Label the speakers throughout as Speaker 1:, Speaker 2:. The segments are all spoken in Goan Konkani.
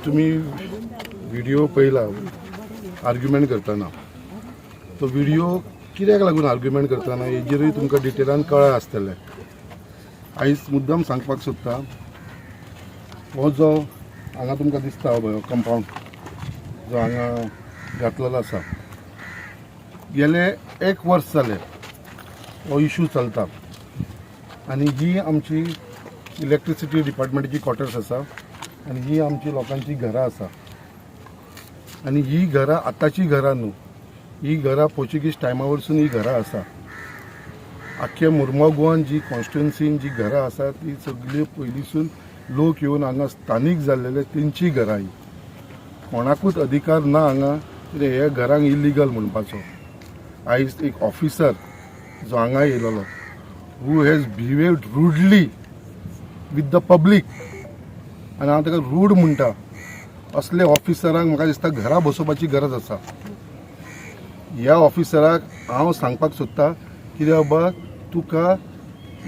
Speaker 1: तुमी व्हिडिओ पळयला आर्ग्युमेंट करतना. तो व्हिडिओ कित्याक लागून आर्ग्युमेंट करतना हेजेरूय तुमकां डिटेलान कळ्ळां आसतलें. आयज मुद्दम सांगपाक सोदता, हो जो हांगा तुमकां दिसता हो पळय कंपाऊंड जो हांगा घातलेलो आसा, गेले एक वर्स जालें हो इशू चलता आनी ही आमची इलेक्ट्रिसिटी डिपार्टमेंटाची क्वॉर्टर्स आसा आनी ही आमची लोकांची घरां आसा. आनी ही घरां आतांची घरां न्हू, ही घरां पोर्चुगीज टायमा वरसून ही घरां आसा. आख्खे मुरगांव गोवान जी कॉन्स्टिट्युन्सीन जी घरां आसा ती सगळी पयलींसून लोक येवन हांगा स्थानीक जाल्लेले तेंची घरां ही. कोणाकूच अधिकार ना हांगा कितें हे घरांक इलिगल म्हणपाचो. आयज एक ऑफिसर जो हांगा येयलेलो, who has behaved rudely with the public, आनी हांव ताका रूड म्हणटा. असले ऑफिसरांक म्हाका दिसता घरा बसोवपाची गरज आसा. ह्या ऑफिसराक हांव सांगपाक सोदता, कितें बाबा, तुका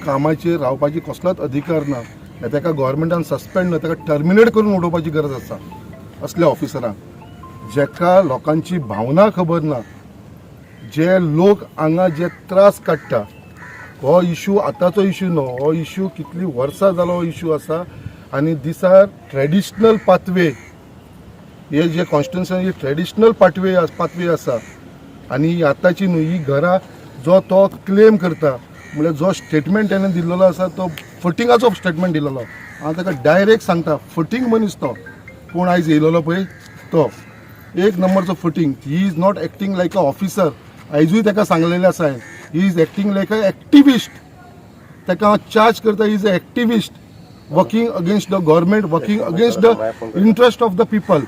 Speaker 1: कामाचेर रावपाची कसलोच अधिकार ना. ताका गव्हर्मेंटान सस्पेंड ना, ताका टर्मिनेट करून उडोवपाची गरज आसा. असल्या ऑफिसरांक जेका लोकांची भावना खबर ना, जे लोक हांगा जे त्रास काडटा. हो इशू आतांचो इशू न्हू, हो इशू कितली वर्सां जालो हो इशू आसा. आनी these are traditional pathway. हे जे कॉन्स्टिट्युन्सी ट्रेडिशनल पाथवे आसा आनी ही आतांची न्हू. ही घरां जो तो क्लेम करता, म्हणल्यार जो स्टेटमेंट तेणें दिल्लेलो आसा तो फटिंगाचो स्टेटमेंट दिलेलो. हांव ताका डायरेक्ट सांगता, फटींग मनीस तो. कोण आयज येयलेलो पळय तो एक नंबरचो फटींग. He is not acting like a officer. आयजूय ताका सांगलेलें आसा, he is acting like a activist. ताका हांव चार्ज करता, is a activist working against the government, working against the interest of the people.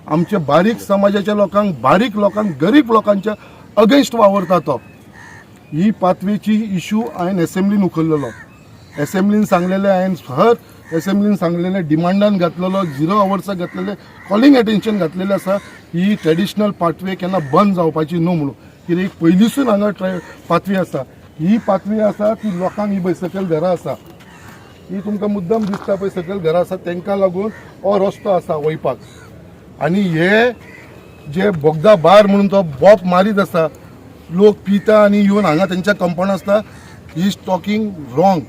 Speaker 1: आमच्या बारीक समाजाच्या लोकांक, बारीक लोकांक, गरीब लोकांच्या अगेन्स्ट वावरता तो. ही पाथवेची इशू हांवें एसेंब्लीन उखल्लेलो. एसेंब्लीन सांगलेलें हांवें, हर एसेंब्लीन सांगलेलें, डिमांडान घातलेलो, झिरो अवर्साक घातलेले, कॉलिंग एटेन्शन घातलेलें आसा, ही ट्रेडिशनल पाथवे केन्ना बंद जावपाची न्हू म्हणून. कित्याक पयलींसून हांगा पाथवे आसा. ही पाथवे आसा ती लोकांक, ही पळय सकयल घरां आसा, ही तुमकां मुद्दम दिसता पळय सकयल घरां आसा, तांकां लागून हो रस्तो आसा वयपाक. आनी हे जे बोगदा बार म्हणून तो बोप मारीत आसा, लोक पिता आनी येवन हांगा तेंच्या कंपाऊंड आसता. He is talking wrong.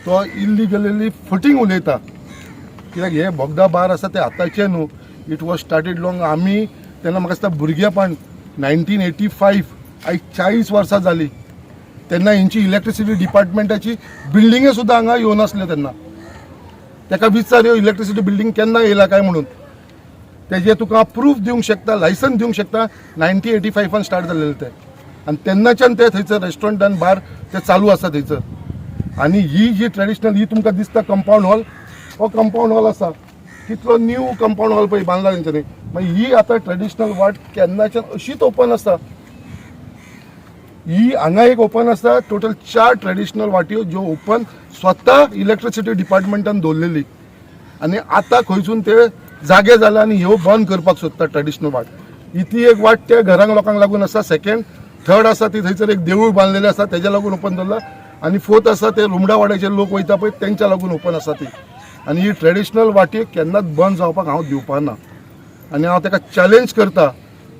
Speaker 1: तो इल्लिगली फटींग उलयता, कित्याक हे बोगदा बार आसा ते आतांचे न्हू. It was started long. आमी तेन्ना म्हाका दिसता भुरगेपण, 1985, आयज 40 वर्सां जालीं. तेन्ना हेंची इलेक्ट्रिसिटी डिपार्टमेंटाची बिल्डिंगे सुद्दां हांगा येवनासल्यो तेन्ना. ताका विचार, ह्यो इलेक्ट्रिसिटी बिल्डींग केन्ना येयला काय म्हणून. तेजे तुका प्रूफ दिवंक शकता, लायसन्स दिवंक शकता. 1985न स्टार्ट जालेलें तें आनी तेन्नाच्यान ते थंयसर रेस्टॉरंट आनी बार ते चालू आसा थंयसर. आनी ही जी ट्रेडिशनल ही तुमकां दिसता कंपाऊंड हॉल, हो कंपाऊंड हॉल आसा, कितलो न्यू कंपाऊंड हॉल पळय बांदला तेंच्यांनी. मागीर ही आतां ट्रेडिशनल वाट केन्नाच्यान अशीच ओपन आसा. ही हांगा एक ओपन आसा. टोटल चार ट्रेडिशनल वाटयो ज्यो ओपन स्वता इलेक्ट्रिसिटी डिपार्टमेंटान दवरलेली आनी आतां खंयसून ते जागे जाले आनी ह्यो बंद करपाक सोदता ट्रेडिशनल वाट. ही ती एक वाट त्या घरांक लोकांक लागून आसा. सेकंड, थर्ड आसा ती थंयसर एक देवूळ बांदलेलें आसा, तेज्या लागून ओपन दवरला. आनी फोर्थ आसा ते रुमडा वाड्याचे लोक वयता पळय, तेंच्या लागून ओपन आसा ती. आनी ही ट्रेडिशनल वाटी केन्नाच बंद जावपाक हांव दिवपा ना आनी हांव ताका चॅलेंज करता.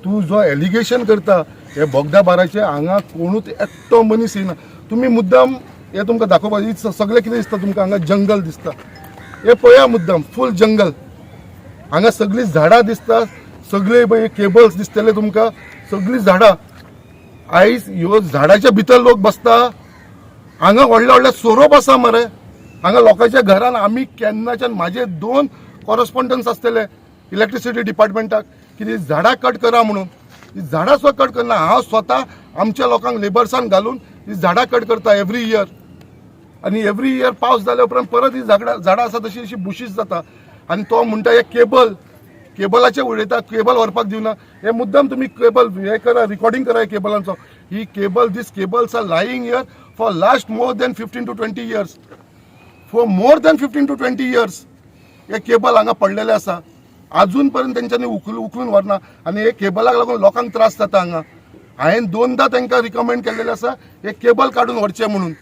Speaker 1: तूं जो एलिगेशन करता हे बोगदा बाराचे, हांगा कोणूच एकटो मनीस येना. तुमी मुद्दाम हे तुमकां दाखोवपाक, सगळें कितें दिसता तुमकां हांगा जंगल दिसता. हे पळया, मुद्दाम फूल जंगल. हांगा सगळीं झाडां दिसता, सगळे पळय केबल्स दिसतले तुमकां, सगळीं झाडां. आयज ह्यो झाडाच्या भितर लोक बसता. हांगा व्हडले व्हडले सोरोप आसा मरे हांगा लोकांच्या घरान. आमी केन्नाच्यान, म्हाजे दोन कॉरस्पॉन्डन्स आसतले इलेक्ट्रिसिटी डिपार्टमेंटाक की ती झाडां कट करा म्हणून. ती झाडां सुद्दां कट करना. हांव स्वता आमच्या लोकांक लेबर्सान घालून ती झाडां कट करता एवरी इयर. आनी एवरी इयर पावस जाल्या उपरांत परत ही झाडां झाडां आसा तशी अशी बुशीस जाता. आनी तो म्हणटा हे केबल, केबलाचे उलयता, केबल व्हरपाक दिवना. हे मुद्दम तुमी केबल हे करा, रिकॉर्डिंग करा केबलांचो. ही cable, these cables are lying here for last more than 15 to 20 years, for more than 15 to 20 years. हे केबल हांगा पडलेले आसा, अजून पर्यंत तेंच्यांनी उखलून व्हरना आनी हे केबलाक लागून लोकांक त्रास जाता हांगा. हांवें दोनदा तांकां रिकमेंड केल्लेलें आसा, हे केबल काडून व्हरचें म्हणून.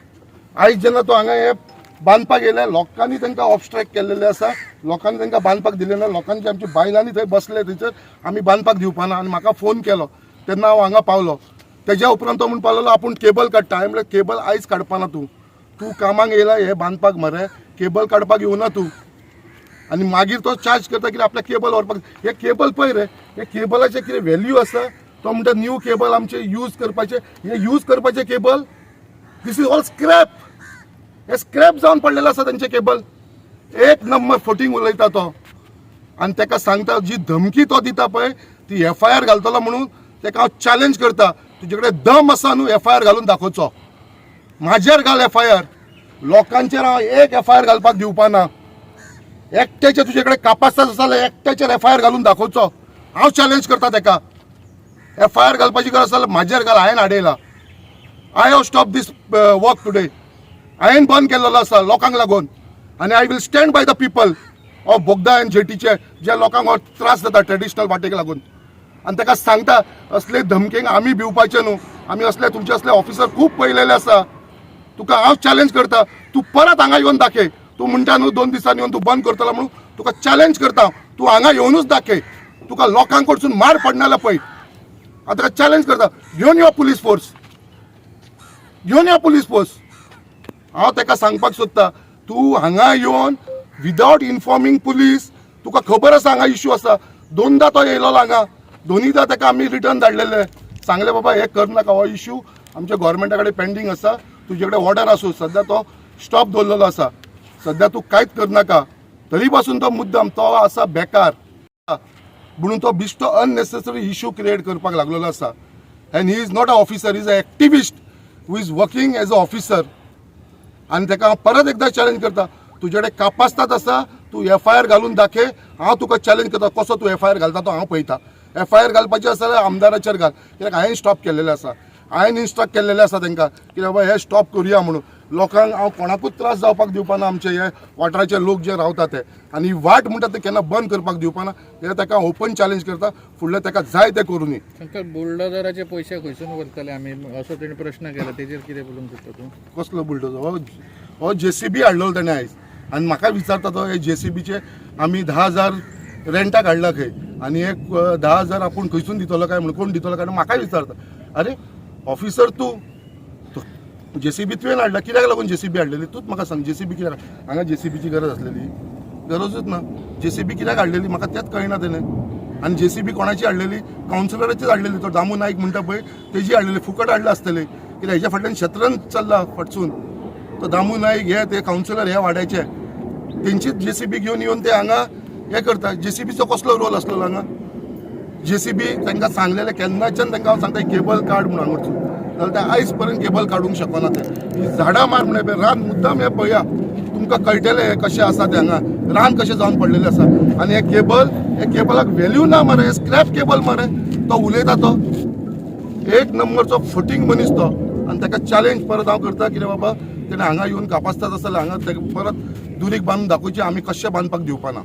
Speaker 1: आयज जेन्ना तो हांगा हे बांदपाक येयले. लोकांनी तांकां ऑबस्ट्रक्ट केल्लेले आसा. लोकांनी तांकां बांदपाक दिलें ना. लोकांची, आमच्या बायलांनी थंय बसले थंयसर, आमी बांदपाक दिवपाना. आनी म्हाका फोन केलो तेन्ना हांव हांगा पावलो. तेज्या उपरांत तो म्हणपाक लागलो आपूण केबल काडटा. हांवें म्हणलें, केबल आयज काडपाना तूं. तूं कामाक येयला हे बांदपाक मरे, केबल काडपाक येवना तूं. आनी मागीर तो चार्ज करता कितें आपल्या केबल व्हरपाक. हे केबल पळय रे, हे केबलाचे कितें व्हॅल्यू आसा? तो म्हणटा न्यू केबल आमचे यूज करपाचे. हे यूज करपाचे cable? This is all scrap. हे स्क्रॅप जावन पडलेले आसा तेंचे केबल. एक नंबर फटींग उलयता तो. आनी ताका सांगता, जी धमकी तो दिता पळय ती एफआयआर घालतलो म्हणून, ताका हांव चॅलेंज करता. तुजे कडेन दम आसा न्हू एफआयआर घालून दाखोवचो? म्हाजेर घाल एफआयआर. लोकांचेर हांव एक एफआयआर घालपाक दिवपाना. एकट्याचे तुजे कडेन कापास्ताद आसा जाल्यार एकट्याचेर एफआयआर घालून दाखोवचो. हांव चॅलेंज करता ताका. एफआयआर घालपाची गरज जाल्यार म्हाजेर घाल. हांवें हाडयला. I have stop this work today. हांवें बंद केलेलो आसा लोकांक लागून आनी I will stand by the people of Bogda and जेटीचे, जे लोकांक हो त्रास जाता ट्रेडिशनल वाटेक लागून. आनी ताका सांगता, असले धमकेंक आमी भिवपाचे न्हू. आमी असले तुमचे असले ऑफिसर खूब पळयलेले आसा. तुका हांव चॅलेंज करता, तूं परत हांगा येवन दाखय. तूं म्हणटा न्हू 2 दिसांनी येवन तूं बंद करतलो म्हणून, तुका चॅलेंज करता, तूं हांगा येवनूच दाखय. तुका लोकांक कडसून मार पडना पळय. हांव तुका चॅलेंज करता, घेवन यो पुलीस फोर्स, घेवन यो पुलीस फोर्स. हांव ताका सांगपाक सोदता, तूं हांगा येवन विदावट इन्फॉर्मींग पुलीस, तुका खबर आसा हांगा इशू आसा. दोनदा तो येयलोलो हांगा, दोनीदा ताका आमी रिटर्न धाडलेले. सांगले, बाबा हे कर नाका, हो इशू आमच्या गोवोरमेंटा कडेन पेंडींग आसा. तुजे कडेन ऑर्डर आसूं, सद्या तो स्टॉप दवरलेलो आसा, सद्या तूं कांयच करनाका. तरी पासून तो मुद्दम, तो आसा बेकार म्हणून तो बिश्टो अननेसेसरी इशू क्रिएट करपाक लागलेलो आसा. And he is not a officer, is a activist who is working as a officer. आनी ताका हांव परत एकदां चॅलेंज करता, तुजे कडेन कापास्ताद आसा, तूं एफआयआर घालून दाखय. हांव तुका चॅलेंज करता, कसो तूं एफआयआर घालता तो हांव पळयता. एफआयआर घालपाची आसा जाल्यार आमदाराचेर घाल, कित्याक हांवें स्टॉप केल्लेलें आसा. हांवें इन्स्ट्रक्ट केल्लेलें आसा तांकां की बाबा हे स्टॉप करुया म्हणून. लोकांक हांव कोणाकूच त्रास जावपाक दिवपाना, आमचे हे वाठाराचे लोक जे रावता ते. आनी वाट म्हणटा ते केन्ना बंद करपाक दिवपाना. हे ताका ओपन चॅलेंज करता. फुडलें ताका जाय तें करुनी.
Speaker 2: शंकर, बुलडोजराचे पयशे खंयसून व्हरतले आमी असो तेणी प्रश्न केला, तेजेर कितें उलोवंक सोदता तूं?
Speaker 1: कसलो बुलडोजर? हो हो जेसीबी हाडलेलो तेणें आयज आनी म्हाका विचारता तो, हे जेसीबीचे आमी 10,000 रेंटाक हाडला खंय आनी एक 10,000 आपूण खंयसून दितलो काय म्हणून, कोण दितलो काय म्हणून म्हाका विचारता. अरे ऑफिसर, तूं जेसीबी तुवें हाडला, कित्याक लागून जेसीबी हाडलेली तूंच म्हाका सांग. जेसीबी कित्याक हांगा? जेसीबीची गरज आसलेली? गरजूच ना. जेसीबी कित्याक हाडलेली म्हाका तेंच कळना तेणें. आनी जेसीबी कोणाची हाडलेली? कावन्सिलराचीच हाडलेली. तो दामू नायक म्हणटा पळय, तेजी हाडलेली. फुकट हाडला आसतले, कित्याक हेच्या फाटल्यान शतरंज चल्ला फटसून. तो दामू नायक हे ते कावन्सिलर ह्या वाड्याचे, तेंचीच जेसीबी घेवन येवन ते हांगा हे करता. जेसीबीचो कसलो रोल आसलेलो हांगा? जेसीबी तांकां सांगलेलें केन्नाच्यान तांकां हांव सांगता, केबल काड म्हणून हांगा वचून, जाल्यार ते आयज पर्यंत केबल काडूंक शकना. ते ही झाडां मार म्हणून रान मुद्दाम. हें पळया, तुमकां कळटलें हें कशें आसा तें. हांगा रान कशें जावन पडलेलें आसा. आनी हे केबल, हे केबलाक व्हॅल्यू ना मरे. हे स्क्रॅप केबल मरे. तो उलयता तो एक नंबरचो फटींग मनीस तो. आनी ताका चॅलेंज परत हांव करता, कितें बाबा तेणें हांगा येवन कापास्ताद आसा जाल्यार हांगा ताका परत दुरीग बांदून दाखोवचें. आमी कशें बांदपाक दिवपाना.